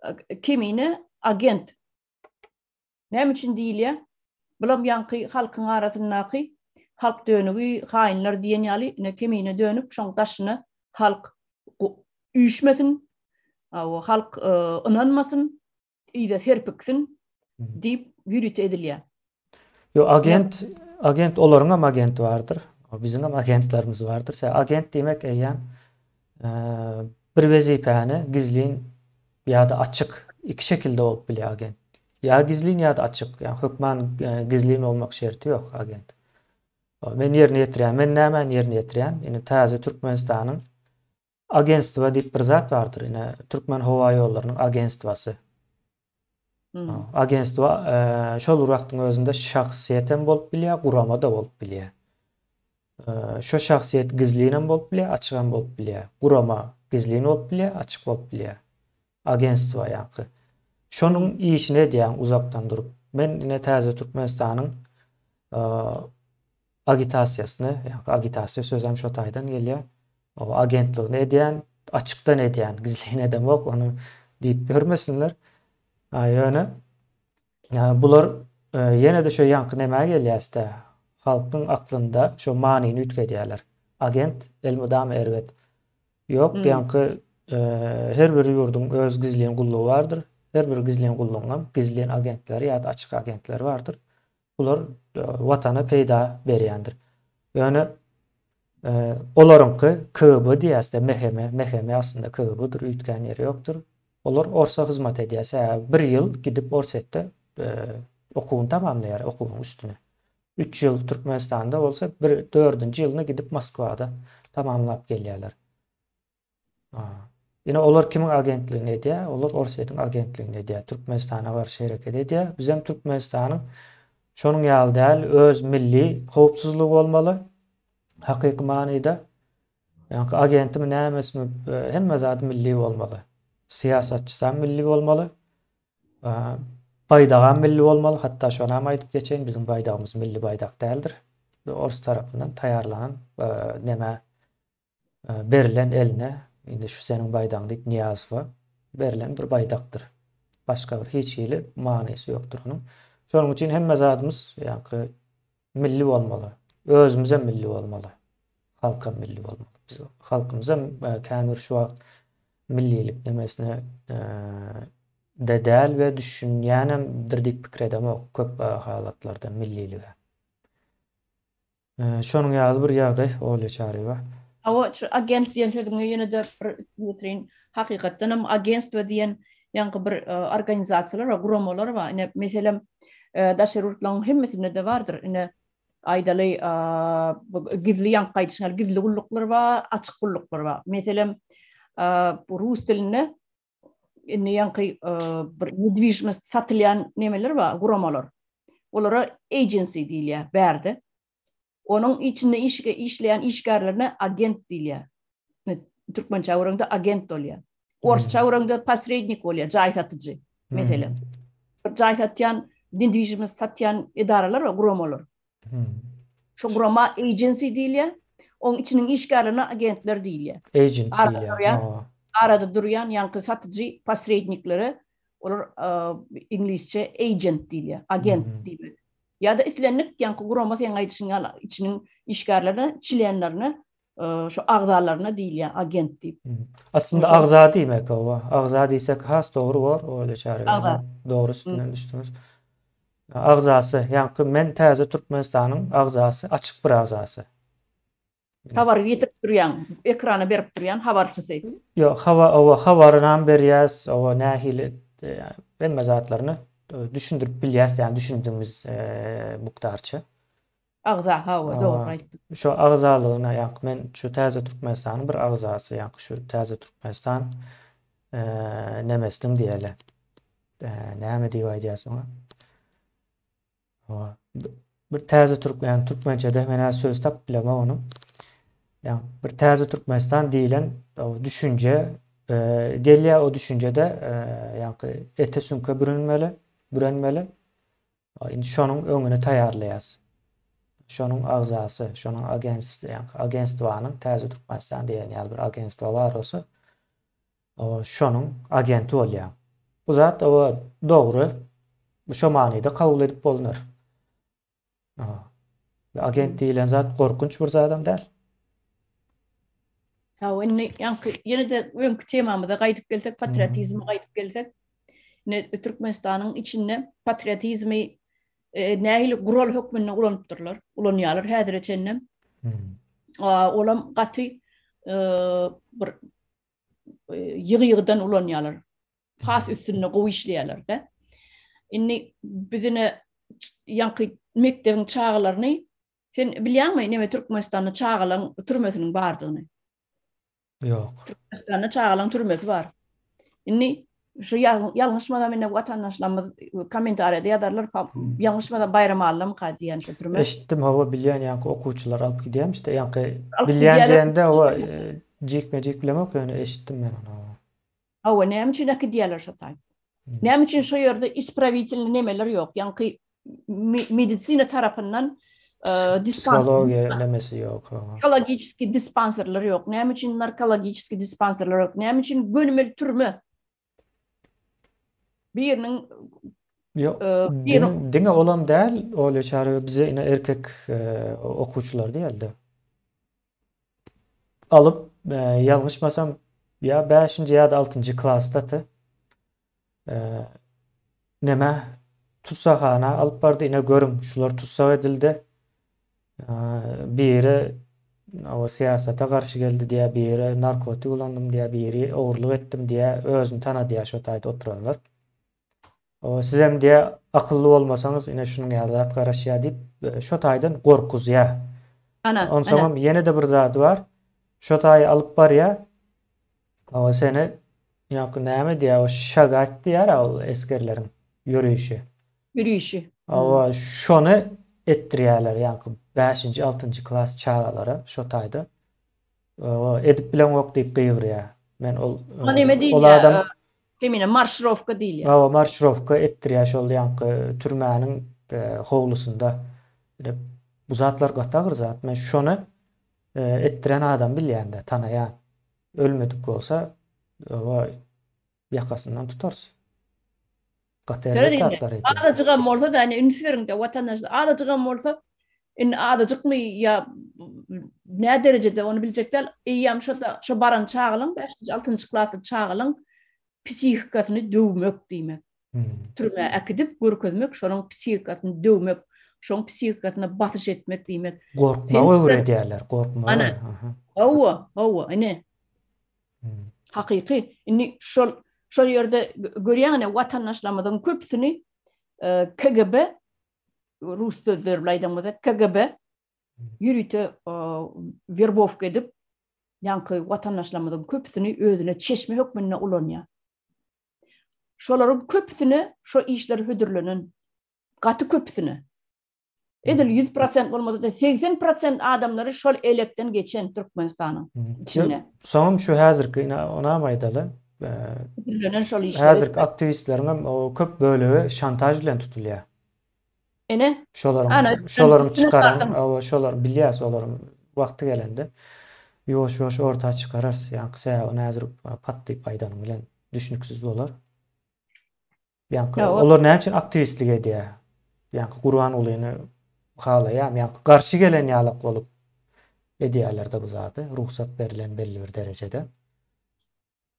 e, kemine agent. Näme üçin diýilýär? Bulam ýaňky halkyň arasyndaky halk dönügi, haýynlar diýen ýaly, ine kemine dönük, şoň daşyna halk üýşmesin, halk ynanmasyn, yza serpiksin diýip ýörite edilýär. Ýok, agent, agent olaryň hem agenti bardyr. Biziň hem agentlerimiz bardyr. Sen agent diýmek eýýäm bir wezipäni gizlin ýa-da açyk iki şekilde bolup bilýär agent. Ýa gizlin ýa-da açyk. Ýa hökman gizlin bolmak şerti ýok agent. Men ýerine ýetirýän. Men nämäni ýerine ýetirýän? Indi täze Türkmenistanyň agentstwo diýip bir zat bardyr. Ine Türkmen howa ýollarynyň agentstwosy. Hmm. Agentstwo e, şol bir wagtyň özünde şahsyýet hem bolup bilýär, gurama da bolup bilýär. E, şo şahsyýet gizlin hem bolup bilýär, açyk hem bolup bilýär. Gurama gizlin bolup bilýär, açyk bolup bilýär. Agentstwo ýaňky. Şonuň işini edýäň uzakdan durup. Men ine täze Türkmenistanyň agitasiýasyny, ýaňky agitasiýa sözem şo taýdan gelýär. O agentligini edýän, açykdan edýän, gizlin edemok, ony diýip ýörmesinler. A ýöne bular ýene-de şo ýaňky nämä gelýäs-dä? Halkyň aklynda şo manyny üýtgedýärler. Agent elmydama erbet. Ýok, ýaňky her bir ýurduň öz gizlin gullugy bardyr. Her bir gizlin gullugyňam gizlin agentleri ýa-da açyk agentleri bardyr. Bular watana peýda berýändir. Ýöne olaryňky KGB diýýäs-de, MHM, MHM aslynda KGB-dir, üýtgän ýeri ýokdur. Olar orsa hyzmat edýär. Sebäbi bir ýyl gidip Orsýetde okuwyny tamamlaýar, okuwynyň üstüne. Üç ýyl Türkmenistanda bolsa, bir dördünji ýylyny gidip Moskwada tamamlap gelýärler. Ine olar kimiň agentligini edýär? Olar Orsýetiň agentligini edýär. Türkmenistana garşy hereket edýär. Bizem Türkmenistanyň şonuň ýaly däl, öz milli howpsuzlygy bolmaly. Hakyky manyda. Ýaňky agentimi nämesimi hemme zady milli bolmaly. Syýasatçysam milli bolmaly. Baýdagam milli bolmaly, hatda şonam aýdyp geçeýin, biziň baýdagymyz milli baýdak däldir. Ors tarapyndan taýýarlanan neme berlen eline, indi şu seniň baýdagyň diýip Nyýazowa berlen bir baýdakdyr. Başga bir hiç hili manysy ýokdur onuň. Şonuň üçin hemme zadymyz ýaňky Milli bolmaly. Özümizem milli bolmaly. Halkam milli bolmaly. Biz halkymyzam e, kän bir şu wagt millilik nemesine e, de däl we düşünýänemdir diýip pikir edemok köp e, halatlarda millilige. Şonuň ýaly bir ýagdaý Olýa Çaryýewa. Hawa, şu agent diýen sözüňe ýene-de bir üstüni ýetireýin. Hakykatdan hem agentstwo diýen ýaňky bir organizasiýalar bar, guramalar bar. Ine, meselem, daşary ýurtlaryň hemmesinde-de bardyr. Ine, aýdaly, bu gizli ýaňky aýdyşyň ýaly gizli gulluklar bar, açyk gulluklar bar. Meselem, bu rus dilinde indi ýaňky bir nedwižimost satylýan nemeler bar, guramalar. Olara agency diýilýär bärde. Onuň içinde işleýän işgärlerine agent diýilýär. Türkmençe öwrende agent bolýar. Orsça öwrende posrednik bolýar, jaý satyjy. Meselem. Bir jaý satýan, nedwižimost satýan edaralar we guramalar. Şu gurama agency diýilýär. Onuň içiniň işgärlerine agentler diýilýär. Agent diýilýär. Arada durýan ýaňky satyjy posredniklere olar iňlisçe agent diýilýär. Agent diýmek. Ýa-da islendik ýaňky gurama seň aýdyşyň ýaly içiniň işgärlerine, çlenlerine, şu agzalaryna diýilýär agent diýip. Aslynda agza diýmek hawa. Agza diýsek has dogry bor, Olýa Çaryýewa. Dogry üstünden düşdüňiz. Agzasy, ýaňky men täze Türkmenistanyň agzasy, açyk bir agzasy. Habary getirip durýaň, ekrana berip durýan habarçysy. Ýok, hawa, hawa, habarynam berýäs, hawa, nähili, hemme zatlaryny. Düşündirip bilýäs, ýagny düşündigimiz mukdarça. Agza, hawa, dogry aýtdyň. Şu agzalygyna, ýagny men şu Täze Türkmenistanyň bir agzasy, ýagny şu Täze Türkmenistan nemesiniň diýeli. Näme diýip aýdýarsyň oňa? Hawa. Bir täze türk, ýagny türkmençede men häzir söz tapyp bilemok onuň. Ýagny bir täze Türkmenistan diýlen düşünje e, gelýär o düşünjede e, ýagny ete süňke bürünmeli, bürenmeli. Indi şonuň öňüni taýýarlaýas. Şonuň agzasy, şonuň agents, ýagny agentstwanyň täze Türkmenistan diýen ýaly bir agentstwo bar bolsa, şonuň agenti bolýar. Bu zat owa dogry. Bu şo manyda kabul edip bolnar. Agent diýlen zat gorkunç bir zadam däl. Hawa, indi ýaňky ýene-de öňki temamyza gaýdyp gelsek, patriotizme gaýdyp gelsek, ine Türkmenistanyň içinde patriotizmi e, nähili gural hökmünde ulanypdyrlar, ulanýarlar häzire çenli. Olam gaty e, bir ýygy-ýygydan ulanýarlar. Has üstünde gowy işleýärler-de. Indi bizine ýaňky mekdebiň çagalaryny sen bilýäňmi, neme Türkmenistanda çagalaryň türmesiniň bardygyny? Ýok. Türkmenistanda çagalaryň türmesi bar. Indi şu ýalňyşmasam indi watandaşlarymyz kommentariýada ýazarlar, ýalňyşmasam Baýramallymyka diýen şu türme. Eşitdim, hawa bilýän ýaňky okuwçylar alyp gidýärmiş-de, ýaňky bilýän diýende hawa jikme-jik bilemok ýöne eşitdim men ony. Hawa, näme üçin äkidýärler şo taý? Näme üçin şo ýerde ispravitelny nemeler ýok? Ýaňky medisina tarapyndan psihologiýa nemesi ýok. Psihologiçeskiý dispanserler ýok. Näme üçin narkologiçeskiý dispanserler ýok? Näme üçin gönümel türme? Biriniň Ýok, diňe olam däl, Olýa Çaryýewa bize ine erkek okuwçylar diýelde. Alyp, ýalňyşmasam, ýa bäşinji ýa-da altynjy klasda-da neme tussaghana alyp bardy, ine görüň, şular tussag edildi. Biri o syýasata garşy geldi diýýär, biri narkotik ulandym diýýär, biri ogurlyk etdim diýýär, özüni tanadýar şo taýda oturanlar. O sizem diýýär, akylly bolmasaňyz ine şunuň ýaly zat garaşýar diýip, şo taýdan gorkuzýar. Ana, Onsoňam ýene-de bir zady bar. Şo taýy alyp barýar. O seni ýaňky näme diýýär, o şagat diýýär-ä ol esgerleriň ýörişi. Ýörişi. Hawa, şony etdirýärler ýaňky bäşinji, altynjy klas çagalara şo taýda. Edip bileňok diýip gygyrýar. Men ol Oňa neme diýilýär? Ol adam Kemine marşirowka diýilýär. Hawa, marşirowka etdirýär şol ýaňky türmäniň howlusynda. Ine, bu zatlar gaty agyr zat. Men şony etdiren adamy bilýän-de, tanaýan. Ölmedik bolsa, hawa, ýakasyndan tutarys. Gaty erbet zatlar edýär. Azajygam bolsa-da, ine üns beriň-de, watandaşlar, azajygam bolsa, indi azajykmy ýa nä derejede ony biljek däl, eýýäm şo-da, şo baran çagalaň, bäşinji, altynjy klasly çagalaň psihikasyny döwmek diýmek. Türmä äkidip görkezmek, şonuň psihikasyny döwmek, şoň psihikasyna basyş etmek diýmek. Gorkmagy öwredýärler, gorkmagy. Ana, hawa, hawa, ine. Hakyky. Indi şol şol ýerde görýäň ine watandaşlarymyzyň köpüsini KGB rus sözleri bilen aýdanymyzda KGB ýörite werbowka edip ýaňky watandaşlarymyzyň köpüsini özüne çeşme hökmünde ulanýar. Şolaryň köpüsine şo işler hödürlenen. Gaty köpüsine. Edil 100% bolmasa-da 80% adamlary şol elekden geçen Türkmenistanyň içinde. Soňam şu häzirki ine onam aýdaly. Hödürlenen şol işler. Häzirki aktiwistleriň hem o köp bölegi şantaž bilen tutulýar. Ine. Şolaryň şolaryň çykaran, hawa şolar bilýäs olaryň wagty gelende ýuwaş-ýuwaş orta çykararys. Ýaňky sebäbi ony häzir pat diýip aýdanyň bilen düşnüksiz bolar. Ýaňky olar näme üçin aktiwistlik edýär? Ýaňky Gurbangulyny halaýarmy? Ýaňky garşy gelen ýalak bolup edýärler-de bu zady, rugsat berlen belli bir derejede.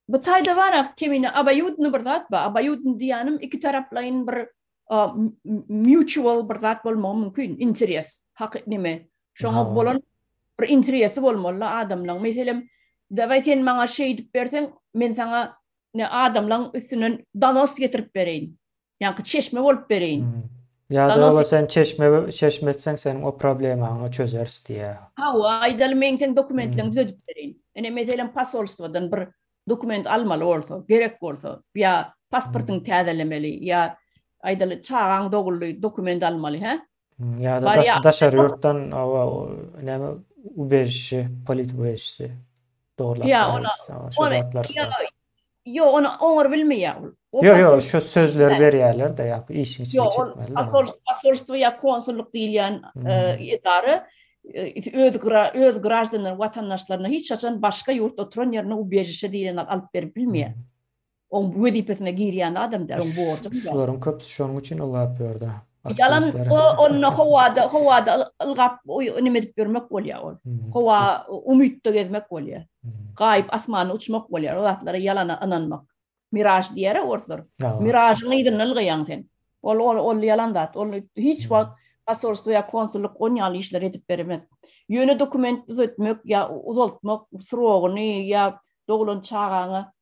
Bu taýda bar kemine oboýudny bir zat bar. Oboýudny diýýänim ikitaraplaýyn bir mutual bir zat bolmagy mümkin, interes, haky neme. Şoňa bolan bir interesi bolmaly adamlaň. Meselem, dawaý sen maňa şeýdip berseň, men saňa ne adamlaň üstünden donos getirip bereýin. Ýaňky çeşme bolup bereýin. Ýa-da ola sen çeşme çeşme etseň seniň o problemaňy çözeris diýýär. Hawa, aýdaly men seň dokumentleňi düzedip bereýin. Ine meselem posolstwodan bir dokument almaly bolsa, gerek bolsa, ýa pasportyňy täzelemeli, ýa aýdaly çagaň doguldy, dokument almaly, hä? Ýa-da daşary ýurtdan näme ubežişi, polit ubežişi dogurlap bereris. Şo zatlar. Ýok, ony oňar bilmeýär ol. Ýok, ýok, şu sözleri berýärler-de, ýa işiň içine çekmeli. Ýok, posolstwo ýa konsullyk diýilýän edara öz öz graždanlaryna, watandaşlaryna hiç haçan başga ýurtda oturan ýerine ubežişe diýlen alyp berip bilmeýär. Oň wezipesine girýän adam däl, oň borjy. Şularyň köpüsi şonuň üçin ylgap ýördi. Ýalan onda howada howada ylgap neme edip ýörmek bolýar ol. Howa umytda gezmek bolýar. Gaýyp asmanda uçmak bolýar. O zatlara ýalana ynanmak. Miraž diýer orslar. Miražyň yzyndan ylgaýaň sen. Ol ol ol ýalan zat. Ol hiç wagt posolstwo ýa konsullyk on ýaly işleri edip bermez. Ýöne dokument düzetmek ýa uzaltmak srogyny ýa doglan çagaňa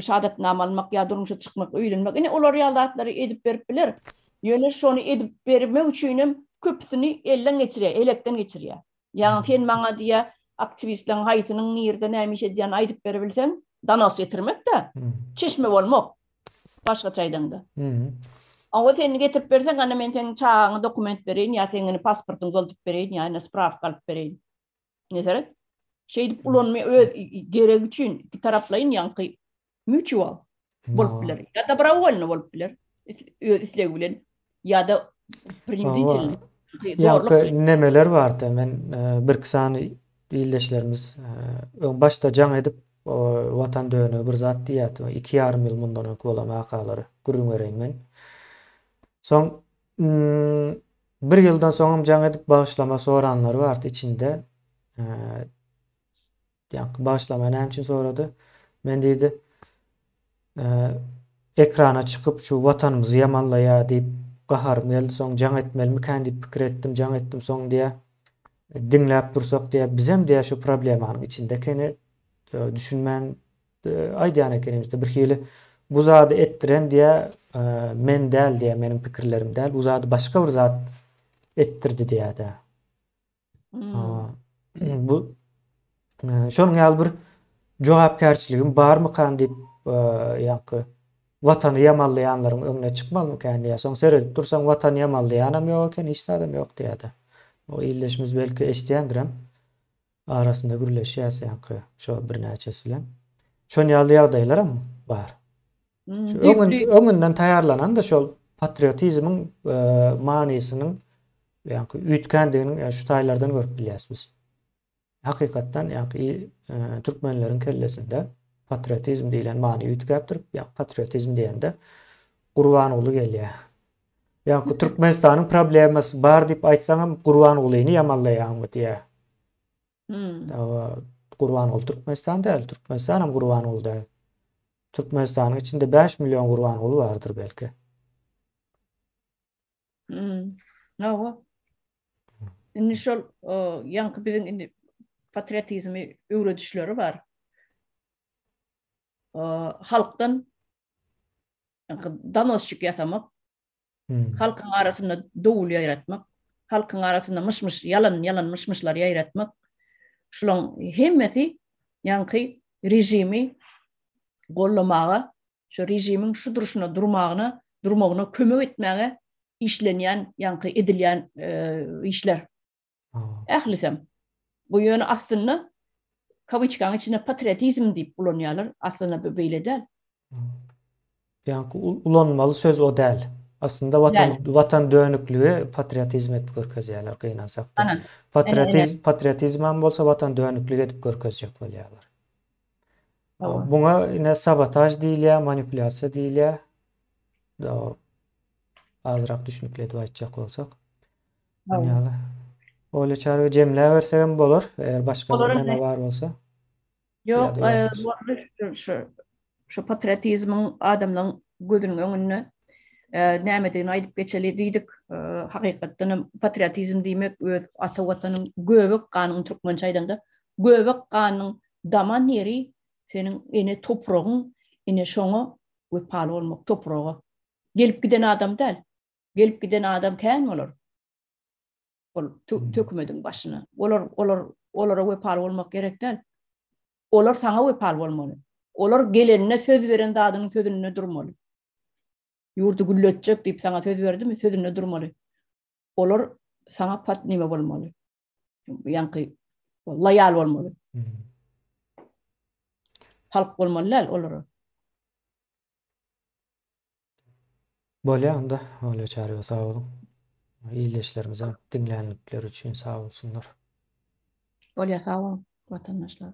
şahadatnama almak ýa durmuşa çykmak, öýlenmek, ine olar ýaly zatlary edip berip biler. Ýöne şony edip bermek üçin hem köpüsini elden geçirýär, elekden geçirýär. Ýagny sen maňa diýýär, aktiwistleriň haýsynyň nirde näme iş edýänini aýdyp berebilseň, donos getirmek-de, çeşme bolmak. Başgaça aýdaňda. Awa sen getirip berseň, ana men seň çagaňa dokument bereýin ýa seň ine pasportyňy dolduryp bereýin ýa ine sprawka alyp bereýin. Ne seret? Şeýdip ulanmy öz geregi üçin iki taraplaýyn ýaňky mutual bolup biler. Ýa dobrowolny bolup biler. Öz islegi bilen ýa-da prinuditelny. Ýaňky nemeler bardy. Men e, bir iki sany ildeşlerimiz e, öň başda jaň edip watan dönügi bir zat diýýärdi. Iki ýarym ýyl mundan öňki bolan wakalary gürrüň bereýin men. Soň mm, Bir ýyldan soňam jaň edip bagyşlama soranlary bardy içinde. Ýaňky bagyşlama näme üçin sorady? Men diýdi, ekrana çykyp şu watanymyzy ýamanlaýar diýip gaharym geldi. Soň jaň etmelimikän diýip pikir etdim, jaň etdim soň diýä. Diňläp dursak diýä, bizem diýä şu problemanyň içinde ekeni düşünmän Aýdýan ekenimizde bir hili bu zady etdiren diýä men däl diýä meniň pikirlerim däl bu zady başga bir zat etdirdi diýädä. Hmm. Bu şonuň ýaly bir jogapkärçiligim barmykan diýip ýaňky watany ýamanlaýanlaryň öňüne çykmalymykan diýä. Soň seredip dursaň watany ýamanlaýanam ýok eken, hiç zadam ýok diýädä. O ildeşimiz belki eşidýändirem. Arasynda gürleşýäs ýaňky şo birnäçesi bilen. Şon ýaly ýagdaýlaram bar. Hmm, Şu öňün, öňünden taýýarlanan da şol patriotizmiň e, manysynyň ýaňky üýtgändigini e, şu taýlardan görüp bilýäs biz. Hakykatdan ýaňky e, türkmenleriň kellesinde patriotizm diýlen many üýtgäpdir. Ýa patriotizm diýende Gurbanguly gelýär. Ýaňky Türkmenistanyň problemasy bar diýip aýtsaňam Gurbangulyny ýamanlaýaňmy diýýär. Hmm. Gurbanguly Türkmenistan däl, Türkmenistan hem Gurbanguly däl. Türkmenistanyň içinde 5 million Gurbanguly bardyr belki. Hmm. Hawa. Indi şol ýaňky biziň indi patriotizmi öwredişleri bar. Halkdan donosçik ýasamak, hmm. halkyň arasynda dowul ýaýratmak, halkyň arasynda myş-myş, ýalan, ýalan myş-myşlar ýaýratmak. Şulaň hemmesi ýaňky režimi gollamaga, şu režimiň şu durşuna durmagyna, durmagyna kömek etmäge işlenýän, ýaňky edilýän e, işler. Ählisem. Bu ýöne aslynda kawyçkanyň içinde patriotizm diýip ulanýarlar. Aslynda bu beýle däl. Ýaňky ulanmaly söz o däl. Aslynda watan watan dönükligi patriotizm edip görkezýärler gynansakda. Patriotizm patriotizm hem bolsa watan dönükligi edip görkezjek bolýarlar. Buňa ine sabotaž diýilýär, manipulýasiýa diýilýär. Azrak düşnükli edip aýtjak bolsak. Ýaly. Oýla çarwy jemläbersegem bolar, eger başga bir näme bar bolsa. Ýok, şu şu patriotizmiň adamlaryň gözüniň öňünde nämedigini aýdyp geçeli diýdik. Hakykatdan hem patriotizm diýmek öz ata watanyň göbek ganyň türkmençe aýdanda göbek ganyň daman ýeri seniň ene topragyň ine şoňa wepaly bolmak topraga. Gelip giden adam däl. Gelip giden adam kän bolar. Ol tökümediň başyna. Olar olar olara wepaly bolmak gerek däl. Olar saňa wepaly bolmaly. Olar gelenine söz beren zadynyň sözünde durmaly. Ýurdy gülletjek diýip saňa söz berdimi, sözünde durmaly. Olar saňa pat nime bolmaly. Ýaňky loýal bolmaly. Halk bolmaly däl olara. Bolýa onda, Olýa Çaryýewa sag boluň. Ildeşlerimizem diňlänlikleri üçin sag bolsunlar. Bolýa sag boluň watandaşlar.